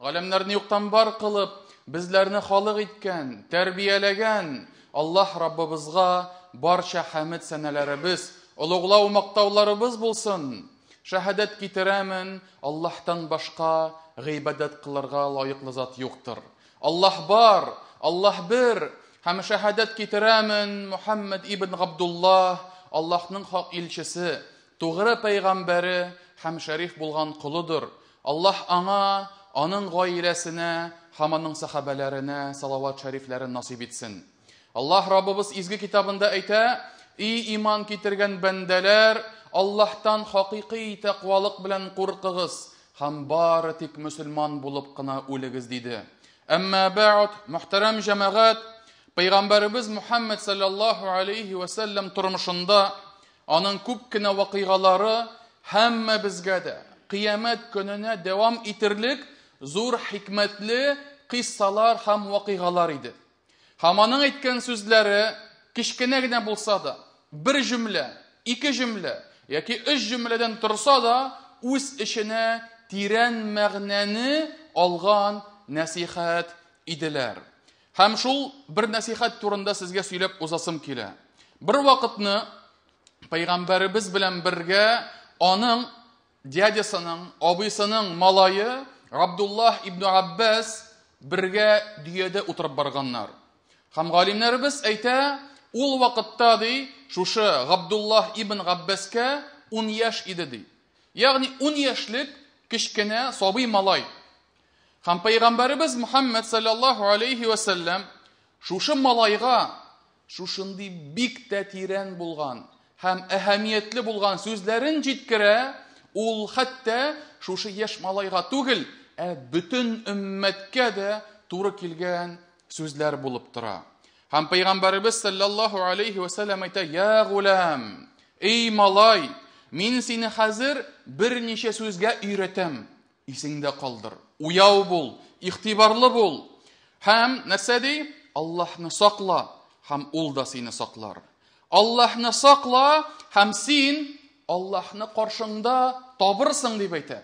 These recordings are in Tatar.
Галәмнәрне юктан бар кылып, безләрне халык иткән, тәрбияләгән Аллаһ Раббыбызга барча хәмд сәнәләребез, олуглау мактауларыбыз булсын. Шәһадәт китерәмен, Аллаһтан башка гыйбадәт кылырга лаеклы зат юктыр. Аллаһ бар, Аллаһ бер, һәм шәһадәт китерәмен, Мухаммад ибн Габдуллаһ, Аллаһның хак илчесе, тугры пәйгамбәре һәм шәриф булган колыдыр. Аллаһ аңа, аның гаиләсенә һәм аның сәхабәләренә салават шәрифләрен насыйп итсен. Аллаһ Раббыбыз изге китабында әйтә: "И иман китергән бәндәләр, Аллаһтан хакыйкый тәкъвалык белән куркыгыз һәм бары тик мөселман булып кына үлегез", диде. Әмма бәгъд, мөхтәрәм җәмәгать, Пәйгамбәребез Мухаммад саллаллаһу алейхи ва саллям тормышында аның күп кенә вакыйгалары һәммәбезгә дә кыямәт көненә дәвам итерлек зур хикмәтле кыйссалар һәм вакыйгалар иде. Һәм аның әйткән сүзләре кечкенә генә булса да, бер җөмлә, ике җөмлә яки өч җөмләдән торса да, үз эченә тирән мәгънәне алган нәсихәт иделәр. Һәм шул бер нәсихәт турында сезгә сөйләп узасым килә. Бер вакытны пәйгамбәребез белән бергә аның дядясының, абыйсының малае Абдуллаһ ибн Аббас бергә дөядә утырып барганнар. Һәм галимнәребез әйтә, ул вакытта ди, шушы Габдуллаһ ибн Габбаска 10 яшь иде ди. Ягъни 10 яшьлек кечкенә сабый малай. Һәм пәйгамбәребез Мухаммад саллаллаһу алейхи ва саллям шушы малайга шушындый бик тә тирән булган һәм әһәмиятле булган сүзләрен җиткерә, ул хәтта шушы яшь малайга түгел, ә бөтен өммәткә дә туры килгән сүзләр булып тора. Һәм пәйгамбәребез саллаллаһу алейхи ва саллям әйтә: "Я гулам, эй малай, мин сине хәзер берничә сүзгә өйрәтәм. Исеңдә калдыр. Уяу бул, игътибарлы бул. Һәм нәрсә ди? Аллаһны сакла, һәм ул да сине саклар. Аллаһны сакла, һәм син Аллаһны каршыңда табырсың, дип әйтә.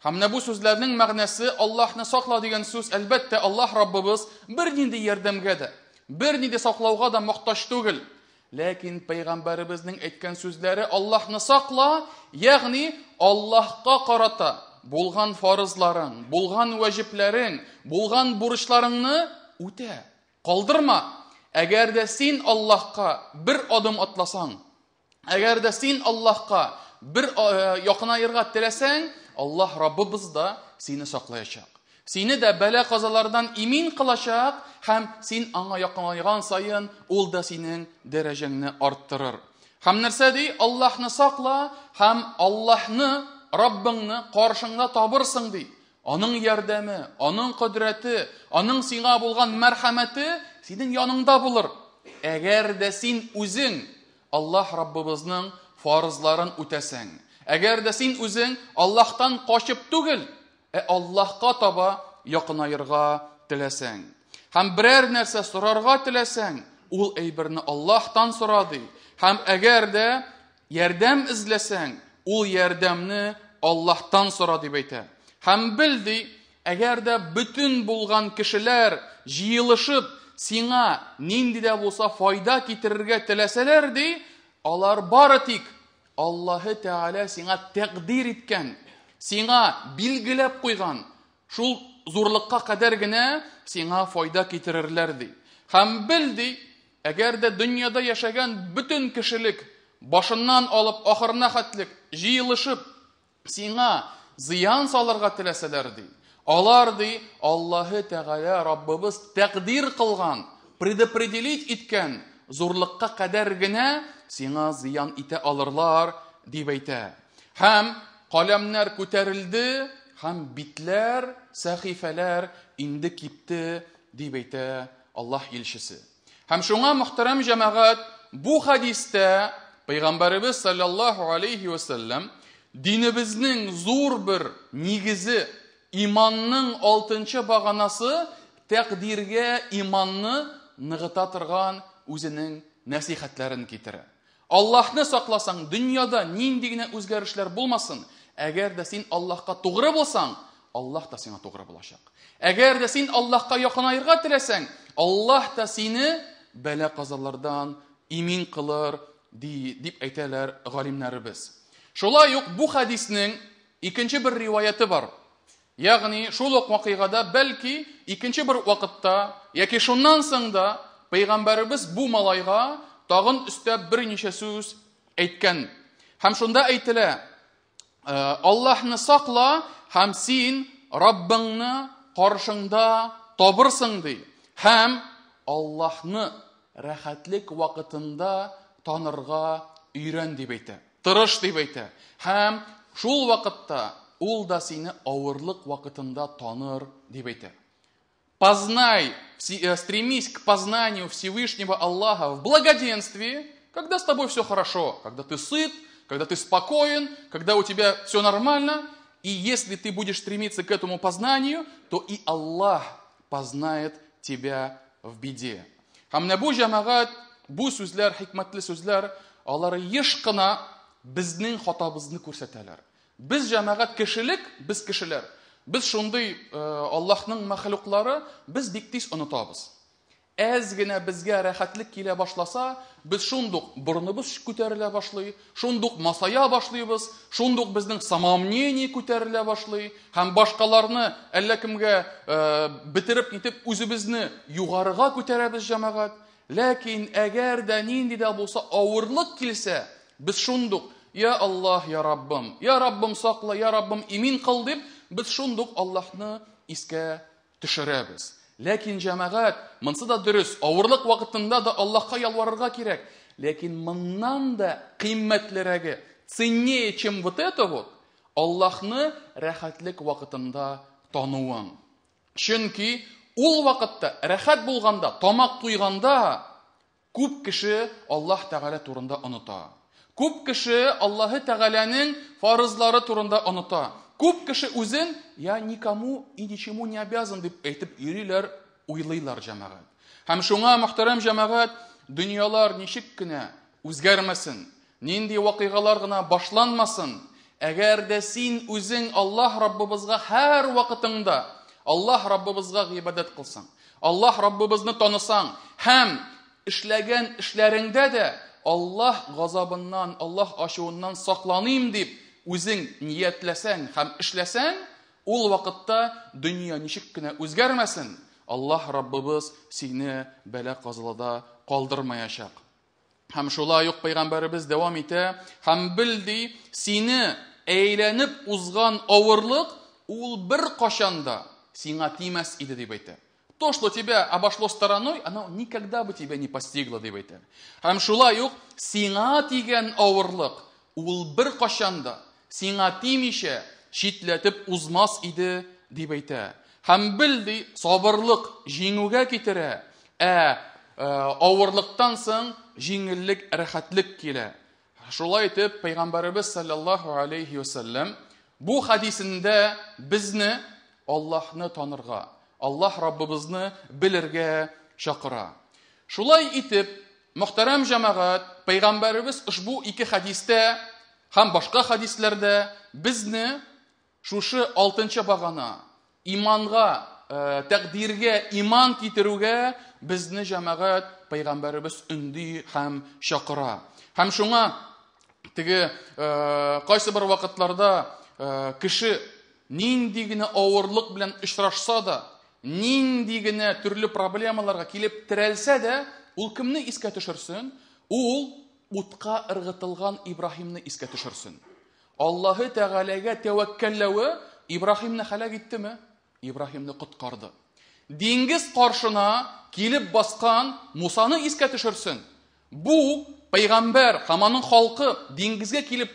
Һәм менә бу сүзләрнең мәгънәсе Аллаһны сакла дигән сүз, әлбәттә, Аллаһ Раббыбыз бернинди ярдәмгә дә, бернинди саклауга да мохтаҗ түгел. Ләкин пәйгамбәребезнең әйткән сүзләре Аллаһны сакла, ягъни Аллаһка карата булган фарызларың, булган вәҗипләрең, булган бурычларыңны үтә. Калдырма. Әгәр дә син Аллаһка бер адым атласаң, әгәр дә син Аллаһка бер якынаерга теләсәң, Аллаһ Раббыбыз да сине саклаячак. Сине дә бәла-казалардан имин кылачак һәм син аңа якынайган саен ул да синең дәрәҗәңне арттырыр. Һәм нәрсә ди? Аллаһны сакла һәм Аллаһны, Раббыңны каршыңда табырсың ди. Аның ярдәме, аның кодрәте, аның сиңа булган мәрхәмәте синең яныңда булыр. Әгәр дә син үзең Аллаһ Раббыбызның фарызларын үтәсәң, әгәр дә син үзең Аллаһтан качып түгел, ә Аллаһка таба якынаерга теләсәң һәм берәр нәрсә сорарга теләсәң, ул әйберне Аллаһтан сора ди. Һәм әгәр дә ярдәм эзләсәң, ул ярдәмне Аллаһтан сора дип әйтә. Һәм бел ди, әгәр дә бөтен булган кешеләр җыелышып сиңа нинди дә булса файда китерергә теләсәләр ди, алар бары тик Аллаһы Тәгалә сиңа тәкъдир иткән, сиңа билгеләп куйган шул зурлыкка кадәр генә сиңа файда китерерләр ди. Һәм бел ди, әгәр дә дөньяда яшәгән бөтен кешелек башыннан алып ахырына хәтлек җыелышып сиңа зыян салырга теләсәләр ди, алар ди Аллаһы Тәгалә Раббыбыз тәкъдир кылган, предопределить иткән зурлыкка кадәр генә сиңа зыян итә алырлар дип әйтә. Һәм каләмнәр күтәрелде, һәм битләр, сәхифәләр инде кипте дип әйтә Аллаһ илчесе. Һәм шуңа, мөхтәрәм җәмәгать, бу хәдистә Пәйгамбәребез саллаллаһу алейхи ва саллям динебезнең зур бер нигезе, иманның алтынчы баганасы тәкъдиргә иманны ныгыта торган үзенең нәсихәтләрен китерә. Аллаһны сакласаң, дөньяда нинди генә үзгәрешләр булмасын, әгәр дә син Аллаһка тугры булсаң, Аллаһ та сиңа тугры булачак. Әгәр дә син Аллаһка якынаерга теләсәң, Аллаһ та сине бәла-казалардан имин кылыр, дип әйтәләр галимнәребез. Шулай ук бу хәдиснең икенче бер риваяте бар. Ягъни шул ук вакыйгада, бәлки икенче бер вакытта яки шуннан соң да пәйгамбәребез бу малайга тагын өстәп берничә сүз әйткән. Һәм шунда әйтелә: Аллаһны сакла һәм син Раббыңны каршыңда табырсың, ди. Һәм Аллаһны рәхәтлек вакытында танырга өйрән, дип әйтә. Тырыш, дип әйтә. Һәм шул вакытта ул да сине авырлык вакытында таныр, дип әйтә. Познай, стремись к познанию Всевышнего Аллаха в благоденствии, когда с тобой все хорошо, когда ты сыт, когда ты спокоен, когда у тебя все нормально. И если ты будешь стремиться к этому познанию, то и Аллах познает тебя в беде. Һәм менә бу, җәмәгать, бу сүзләр, хикмәтле сүзләр, алар еш кына безнең хатабызны күрсәтәләр. Без, җәмәгать, кешелек, без кешеләр. Без шундый Аллаһның мәхлуклары, без бик тиз онытабыз. Әз генә безгә рәхәтлек килә башласа, без шундук борыныбыз күтәрелә башлый, шундук масая башлыйбыз, шундук безнең самомнение күтәрелә башлый һәм башкаларны әллә кемгә бетереп нитеп үзебезне югарыга күтәрәбез, җәмәгать. Ләкин әгәр дә нинди дә булса авырлык килсә, без шундук: "Я Аллаһ, я Раббым, я Раббым, сакла, я Раббым, имин кыл", – дип, без шундук Аллаһны искә төшерәбез. Ләкин, җәмәгать, монсы да дөрес, авырлык вакытында да Аллаһка ялварырга кирәк. Ләкин моннан да кыйммәтлерәге, ценнее, чем вот это вот, Аллаһны рәхәтлек вакытында тануың. Чөнки ул вакытта рәхәт булганда, тамак туйганда күп кеше Аллаһ Тәгалә турында оныта. Күп кеше Аллаһы Тәгаләнең фарызлары турында оныта. Күп кеше үзен «я никому и ничему не обязан» дип әйтеп йөриләр, уйлыйлар, җәмәгать. Һәм шуңа, мөхтәрәм җәмәгать, дөньялар ничек кенә үзгәрмәсен, нинди вакыйгалар гына башланмасын, әгәр дә син үзең Аллаһ Раббыбызга һәр вакытыңда Аллаһ Раббыбызга гыйбадәт кылсаң, Аллаһ Раббыбызны танысаң һәм эшләгән эшләреңдә дә Аллаһ газабыннан, Аллаһ ачуыннан сакланыйм дип үзең ниятләсәң һәм эшләсәң, ул вакытта дөнья ничек кенә үзгәрмәсен, Аллаһ Раббыбыз сине бәла-казалада калдырмаячак. Һәм шулай ук пәйгамбәребез дәвам итә: "Һәм бел, ди, сине әйләнеп узган авырлык ул бер кашан да сиңа тимәс иде", дип әйтә. То, что тебя обошло стороной, оно никогда бы тебя не постигло, дип әйтә. Һәм шулай ук сиңа тигән авырлык ул бер кашан да сиңа тимичә читләтеп узмас иде, дип әйтә. Һәм бел, ди, сабырлык җиңүгә китерә, ә авырлыктан соң җиңеллек, рәхәтлек килә. Шулай итеп, пәйгамбәребез саллаллаһу алейхи вәсәлләм бу хадисендә безне Аллаһны танырга, Аллаһ Раббыбызны белергә чакыра. Шулай итеп, мөхтәрәм җәмәгать, пәйгамбәребез ошбу ике хадистә һәм башка хадисләрдә безне шушы алтынчы багана иманга, тәкъдиргә иман китерүгә безне, җәмәгать, пәйгамбәребез өнди һәм чакыра. Һәм шуңа теге кайсы бер вакытларда кеше нинди генә авырлык белән очрашса да, нинди генә төрле проблемаларга килеп терәлсә дә, ул кемне искә төшерсен? Ул утка ыргытылган Ибраһимны искә төшерсен. Аллаһы Тәгаләгә тәвәккәлләве Ибраһимны һәлак иттеме? Ибраһимны коткарды. Диңгез каршына килеп баскан Мусаны искә төшерсен. Бу пәйгамбәр һәм аның халкы диңгезгә килеп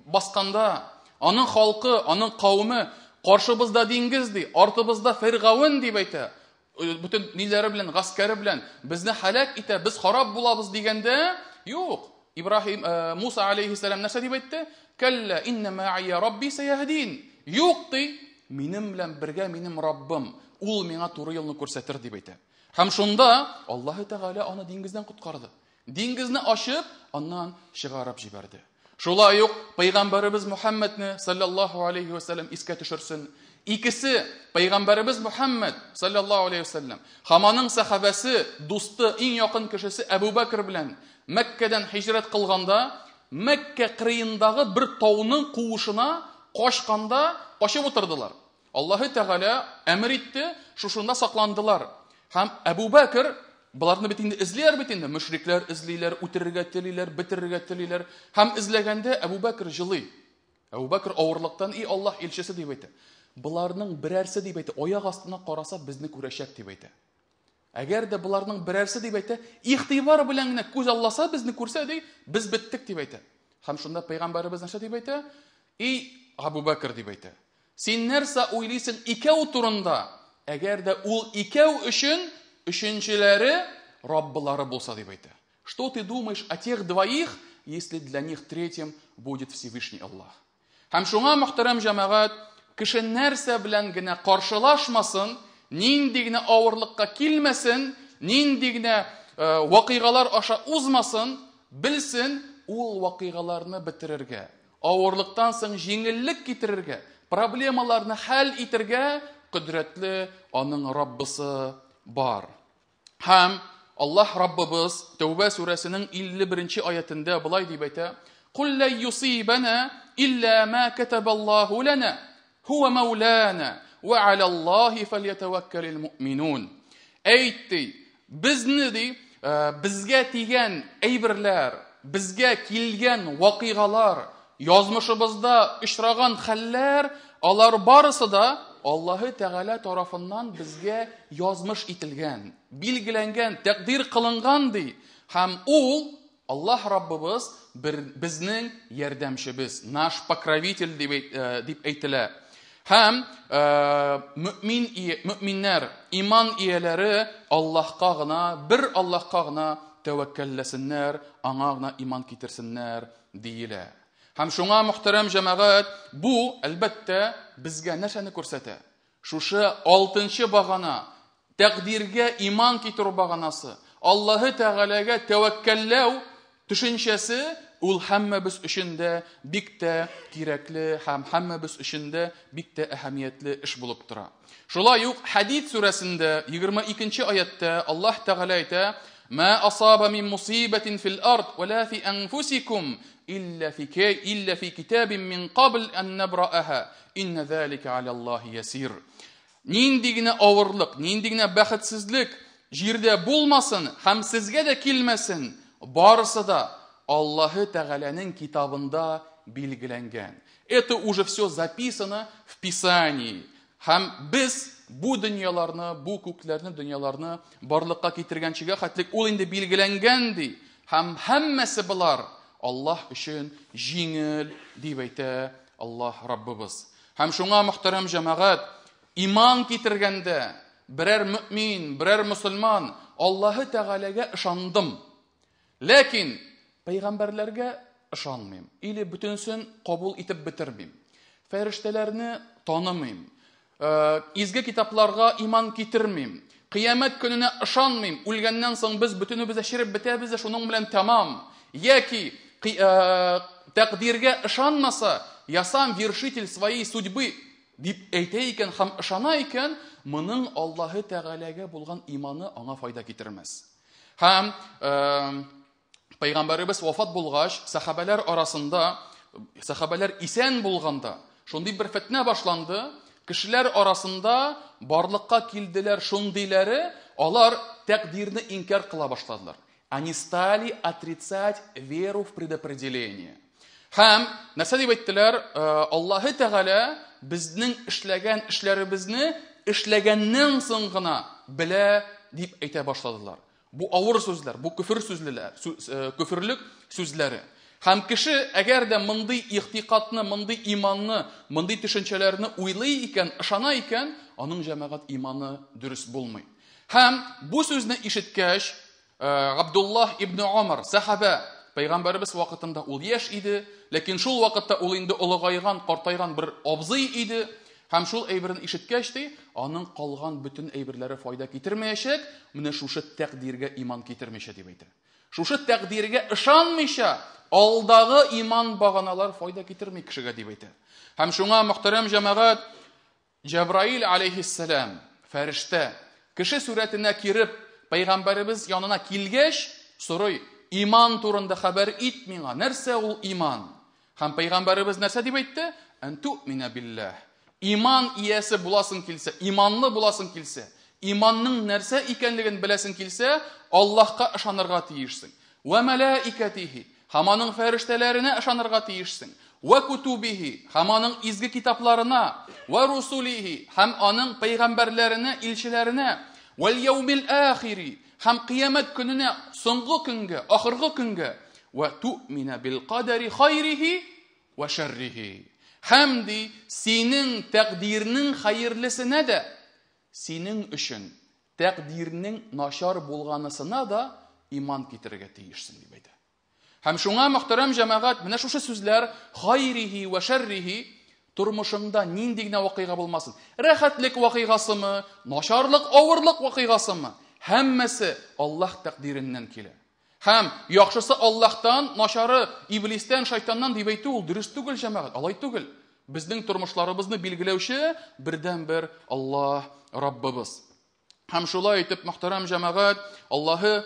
басканда, аның халкы, аның кавеме: "Каршыбызда диңгез, – ди, – артыбызда Фиргавен, – дип әйтә. Бөтен ниләре белән, гаскәре белән безне һәлак итә, без харап булабыз", – дигәндә, юк. Ибраһим, Муса алейхиссалам нәрсә дип әйтте? "Кәллә инна ма'ия рабби саяһдин". Юк, ди, минем белән бергә минем Раббым, ул миңа туры юлны күрсәтер, дип әйтә. Һәм шунда Аллаһ Тәгалә аны диңгездән коткарды. Диңгезне ачып, аннан чыгарып җибәрде. Шулай ук пәйгамбәребез Мухаммадны саллаллаһу алейхи ва саллям искә төшерсен. Икесе Пәйгамбәребез Мөхәммәд саллаллаһу алейхи вәсәлләм һәм аның сәхабәсе, дусты, иң якын кешесе Әбу Бәкр белән Мәккәдән һиҗрәт кылганда, Мәккә кырыендагы бер тауның куышына качканда качып утырдылар. Аллаһы Тәгалә әмер итте, шушында сакландылар. Һәм Әбу Бәкр боларны бит инде эзлиләр бит инде, мөшрикләр эзлиләр, үтерергә телиләр, бетерергә телиләр. Һәм эзләгәндә Әбу Бәкр җылый. Әбу Бәкр авырлыктан, и Аллаһ илчесе дип әйтә. Боларның берәрсе дип әйтә, аяк астына караса безне күрәчәк дип әйтә. Әгәр дә боларның берәрсе дип әйтә, игътибар белән генә күз алласа, безне күрсә ди, без беттек дип әйтә. Һәм шунда пәйгамбәребез нәрсә дип әйтә? И Әбу Бәкр дип әйтә. Син нәрсә уйлыйсың икәү турында? Әгәр дә ул икәү өчен өченчеләре Раббылары булса дип әйтә. Что ты думаешь о тех двоих, если для них третьим будет Всевышний Аллах? Һәм шуңа, мөхтәрәм җәмәгать, кеше нәрсә белән генә каршылашмасын, нинди генә авырлыкка килмәсен, нинди генә вакыйгалар аша узмасын, белсен, ул вакыйгаларны бетерергә, авырлыктан соң җиңеллек китерергә, проблемаларны хәл итергә кодрәтле аның Раббысы бар. Һәм Аллаһ Раббыбыз Тәүбә сүрәсенең 51 аятендә болай дип әйтә: "Кул ла юсибана илля ма катабаллаһу лана, хуа маулана, ва алаллаһи фальятаваккалил муъминун." Әйт ди, безне ди, безгә тигән әйберләр, безгә килгән вакыйгалар, язмышыбызда очраган хәлләр, алар барысы да Аллаһы Тәгалә тарафыннан безгә язмыш ителгән, билгеләнгән, тәкъдир кылынган ди. Һәм ул Аллаһ Раббыбыз бер, безнең ярдәмчебез, наш покровитель дип, дип әйтелә. Һәм мөмин мөминнәр, иман ияләре Аллаһка гына, бер Аллаһка гына тәвәккәлләсеннәр, аңа гына иман китерсеннәр диелә. Һәм шуңа, мөхтәрәм җәмәгать, бу, әлбәттә, безгә нәрсәне күрсәтә? Шушы алтынчы багана, тәкъдиргә иман китерү баганасы, Аллаһы Тәгаләгә тәвәккәлләү төшенчәсе ул һәммәбез өчен дә бик тә кирәкле һәм һәммәбез өчен дә бик тә әһәмиятле эш булып тора. Шулай ук Хәдид сүрәсендә 22 аятта Аллаһ Тәгалә әйтә: "Ма асаба мин мусибатин фил ард ва ла фи анфусикум илля фи илля фи китабин мин кабл ан набрааха инна залика аля Аллахи ясир." Нинди генә авырлык, нинди генә бәхетсезлек җирдә булмасын һәм сезгә дә килмәсен, барысы да Аллаһы Тәгаләнең китабында билгеләнгән. Это уже все записано в Писании. Һәм без бу дөньяларны, бу күкләрне, дөньяларны барлыкка китергәнчегә хәтлек ул инде билгеләнгән ди. Һәм һәммәсе болар Аллаһ өчен җиңел дип әйтә Аллаһ Раббыбыз. Һәм шуңа, мөхтәрәм җәмәгать, иман китергәндә берәр мөмин, берәр мөселман Аллаһы Тәгаләгә ышандым. Ләкин пәйгамбәрләргә ышанмыйм или бөтенсен кабул итеп бетермим. Фәрештәләрне танымыйм. Изге китапларга иман китермим. Кыямәт көненә ышанмыйм. Үлгәннән соң без бөтенебез дә череп бетәбез дә шуның белән тәмам. Яки тәкъдиргә ышанмаса, я сам вершитель своей судьбы дип әйтә икән һәм ышана икән, моның Аллаһы Тәгаләгә булган иманы аңа файда китермәс. Һәм Пәйгамбәребез вафат булгач, сәхабәләр арасында, сәхабәләр исән булганда, шундый бер фетнә башланды, кешеләр арасында барлыкка килделәр шундыйлары, алар тәкъдирне инкяр кыла башладылар. Они стали отрицать веру в предопределение. Һәм нәрсә дип әйттеләр? Аллаһы Тәгалә безнең эшләгән эшләребезне эшләгәннән соң гына белә дип әйтә башладылар. Бу авыр сүзләр, бу көфер сүзлеләр, көферлек сүзләре. Һәм кеше әгәр дә мондый ихтикатны, мондый иманны, мондый төшенчәләрне уйлый икән, ышана икән, аның җәмәгать иманы дөрес булмый. Һәм бу сүзне ишеткәч, Абдуллаһ ибн Умар, сәхабә, пәйгамбәребез вакытында ул яшь иде, ләкин шул вакытта ул инде олыгайган, картайган бер абзый иде. Һәм шул әйберне ишеткәч ди, аның калган бөтен әйберләре файда китермәячәк, менә шушы тәкъдиргә иман китермичә дип әйтә. Шушы тәкъдиргә ышанмыйча, алдагы иман баганалар файда китерми кешегә дип әйтә. Һәм шуңа, мөхтәрәм җәмәгать, Җәбраил алейһиссәлам, фәрештә, кеше сурәтенә кереп, пәйгамбәребез янына килгәч, сорый: "Иман турында хәбәр ит миңа, нәрсә ул иман?" Һәм пәйгамбәребез нәрсә дип әйтте? "Ән ту'мина биллаһ." Иман иясе буласың килсә, иманлы буласың килсә, иманның нәрсә икәнлеген беләсең килсә, Аллаһка ышанырга тиешсең. Вә мәлаикатихи, һәм аның фәрештәләренә ышанырга тиешсең. Вә кутубихи, һәм аның изге китапларына, вә русулихи, һәм аның пәйгамбәрләренә, илчеләренә, вәл яумил ахири, һәм кыямәт көненә, соңгы көнгә, ахыргы көнгә, вә ту'мина бил кадәри хайрихи вә шәррихи. Һәм ди, синең тәкъдирнең хәерлесенә дә, синең өчен тәкъдирнең начар булганысына да иман китерергә тиешсең, дип әйтә. Һәм шуңа, мөхтәрәм җәмәгать, менә шушы сүзләр хайрихи вә шәррихи, тормышыңда нинди генә вакыйга булмасын, рәхәтлек вакыйгасымы, начарлык, авырлык вакыйгасымы, һәммәсе Аллаһ тәкъдиреннән килә. Һәм яхшысы Аллаһтан, начары иблистән, шайтаннан дип әйтү ул дөрес түгел, җәмәгать, алай түгел. Безнең тормышларыбызны билгеләүче бердәнбер Аллаһ Раббыбыз. Һәм шулай итеп, мөхтәрәм җәмәгать, Аллаһы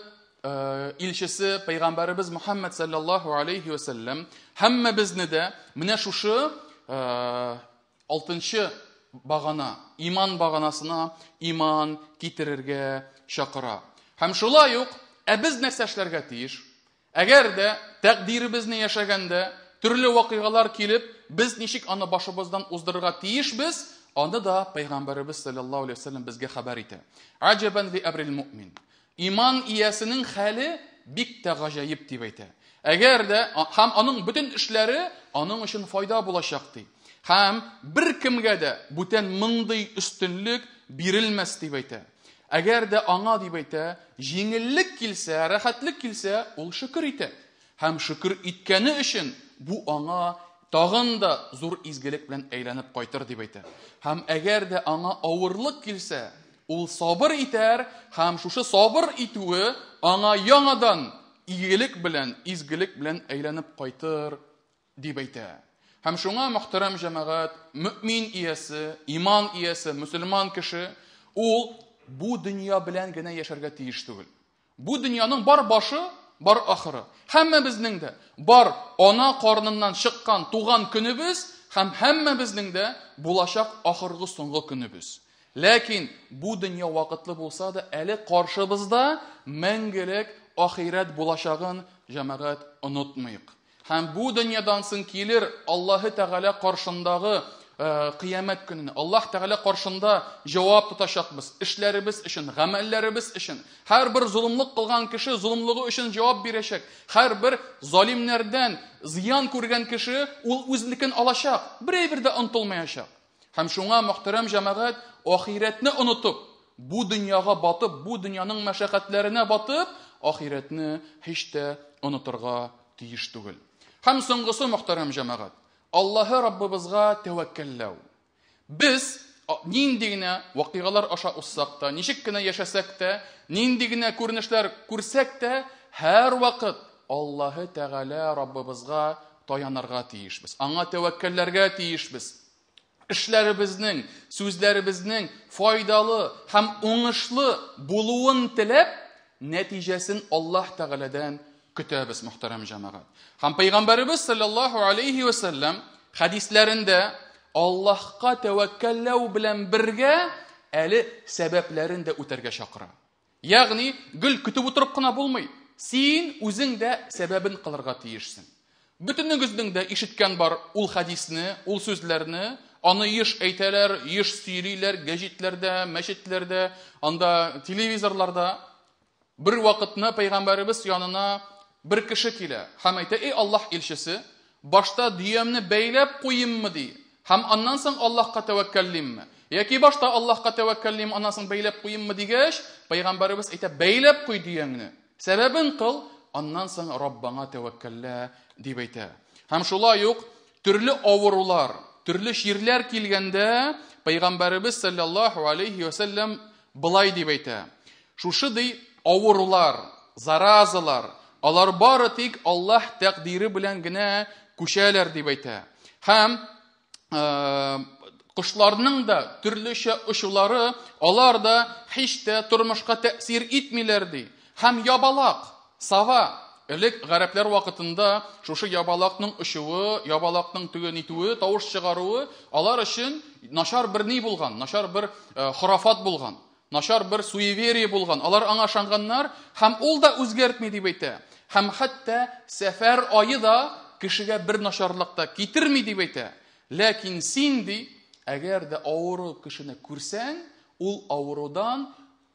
илчесе пәйгамбәребез Мухаммад саллаллаһу алейхи ва саллям һәммәбезне дә менә шушы 6-нчы багана, иман баганасына иман китерергә чакыра. Һәм шулай ук, ә без нәрсә эшләргә тиеш? Әгәр дә тәкъдиребезне яшәгәндә төрле вакыйгалар килеп, без ничек аны башыбыздан уздырырга тиешбез, аны да пәйгамбәребез саллаллаһу алейхи ва саллям безгә хәбәр итә. Аҗабан ли әмрил муъмин. Иман иясенең хәле бик тә гаҗәеп дип әйтә. Әгәр дә һәм аның бөтен эшләре аның өчен файда булачак ди. Һәм бер кемгә дә бүтән мондый өстенлек бирелмәс дип әйтә. Әгәр дә аңа дип әйтә, җиңеллек килсә, рәхәтлек килсә, ул шөкер итә. Һәм шөкер иткәне өчен бу аңа тагын да зур изгелек белән әйләнеп кайтыр дип әйтә. Һәм әгәр дә аңа авырлык килсә, ул сабыр итәр, һәм шушы сабыр итүе аңа яңадан игелек белән, изгелек белән әйләнеп кайтыр дип әйтә. Һәм шуңа, мөхтәрәм җәмәгать, мөмин иясе, иман иясе, мөселман кеше, ул бу дөнья белән генә яшәргә тиеш түгел. Бу дөньяның бар башы, бар ахыры. Һәммәбезнең дә бар ана карныннан чыккан туган көнебез һәм һәммәбезнең дә булачак ахыргы соңгы көнебез. Ләкин бу дөнья вакытлы булса да, әле каршыбызда мәңгелек ахирәт булачагын җәмәгать онытмыйк. Һәм бу дөньядан соң килер Аллаһы Тәгалә каршындагы кыямәт көненә. Аллаһ Тәгалә каршында җавап тотачакбыз. Эшләребез өчен, гамәлләребез өчен. Һәрбер золымлык кылган кеше золымлыгы өчен җавап бирәчәк. Һәрбер залимнәрдән зыян күргән кеше ул үзенекен алачак, бер дә онытылмаячак. Һәм шуңа, мөхтәрәм җәмәгать, ахирәтне онытып, бу дөньяга батып, бу дөньяның мәшәкатьләренә батып, ахирәтне һич тә онытырга тиеш түгел. Һәм соңгысы, мөхтәрәм җәмәгать, Аллаһы Раббыбызга тәвәккәлләү. Без нинди генә вакыйгалар аша узсак та, ничек кенә яшәсәк тә, нинди генә күренешләр күрсәк тә, һәрвакыт Аллаһы Тәгалә Раббыбызга таянырга тиешбез. Аңа тәвәккәлләргә тиешбез. Эшләребезнең, сүзләребезнең файдалы һәм уңышлы булуын теләп, нәтиҗәсен Аллаһ Тәгаләдән көтәбез, мөхтәрәм җәмәгать. Һәм Пәйгамбәребез саллаллаһу алейхи ва саллям хәдисләрендә Аллаһка тәвәккәлләү белән бергә әле сәбәпләрен дә үтәргә чакыра. Ягъни, гел көтеп утырып кына булмый. Син үзең дә сәбәбен кылырга тиешсең. Бөтенегезнең дә ишеткән бар ул хәдисне, ул сүзләрне, аны еш әйтәләр, еш сөйлиләр гәҗитләрдә, мәчетләрдә, анда телевизорларда. Бер вакытны пәйгамбәребез янына бер кеше килә һәм әйтә: "Эй Аллаһ илчесе, башта дөямне бәйләп куйыммы?" ди. Һәм аннан соң Аллаһка тәвәккәллимме? Яки башта Аллаһка тәвәккәллим, аннан соң бәйләп куйыммы дигәч, пәйгамбәребез әйтә: "Бәйләп куй дөяңне. Сәбәбен кыл, аннан соң Раббаңа тәвәккәллә" дип әйтә. Һәм шулай ук төрле авырулар, төрле чирләр килгәндә пәйгамбәребез саллаллаһу алейхи ва саллям былай дип әйтә: "Шушы ди авырулар, заразалар, алар бары тик Аллаһ тәкъдире белән генә күчәләр" дип әйтә. Һәм Кошларның да төрлечә очулары, алар да һич тә тормышка тәэсир итмиләр, ди. Һәм ябалак, сава, элек гарәпләр вакытында шушы ябалакның очуы, ябалакның теге нитүе, тавыш чыгаруы алар өчен начар бер ни булган, начар бер хорафат булган, начар бер суеверие булган. Алар аңа ышанганнар һәм ул да үзгәртми дип әйтә. Һәм хәтта сәфәр ае да кешегә бер начарлык та китерми дип әйтә. Ләкин син, ди, әгәр дә авыру кешене күрсәң, ул авырудан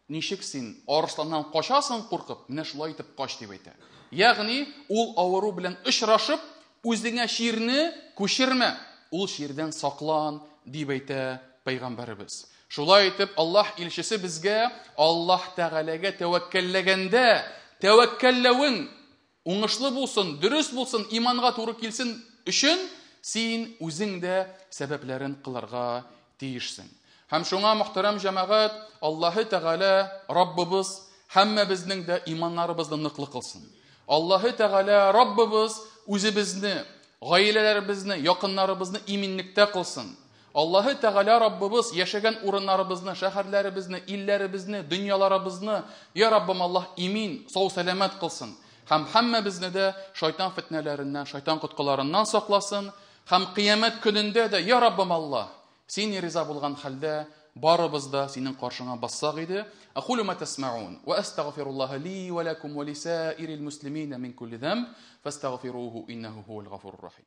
ничек син арысланнан качасың куркып, менә шулай итеп кач дип әйтә. Ягъни ул авыру белән очрашып, үзеңә чирне күчермә, ул чирдән саклан дип әйтә пәйгамбәребез. Шулай итеп, Аллаһ илчесе безгә Аллаһ Тәгаләгә тәвәккәлләгәндә, тәвәккәлләвең уңышлы булсын, дөрес булсын, иманга туры килсен өчен син үзең дә сәбәпләрен кылырга тиешсең. Һәм шуңа, мөхтәрәм җәмәгать, Аллаһы Тәгалә Раббыбыз һәммәбезнең дә иманнарыбызны ныклы кылсын. Аллаһы Тәгалә Раббыбыз үзебезне, гаиләләребезне, якыннарыбызны иминлектә кылсын. Аллаһы Тәгалә Раббыбыз яшәгән урыннарыбызны, шәһәрләребезне, илләребезне, дөньяларыбызны, я Раббым Аллаһ, имин, сау-сәламәт кылсын. Һәм һәммәбезне дә шайтан фитнәләреннән, шайтан коткыларыннан сакласын. Һәм кыямәт көнендә дә, я Раббым Аллаһ, син риза булган хәлдә барыбыз да синең каршыңа бассак иде. Акулу ма тасмаун ва астагфируллаһа ли ва лакум ва лисаирил муслимина мин кулли замб фастагфируһу иннаху хуал гафурур рахим.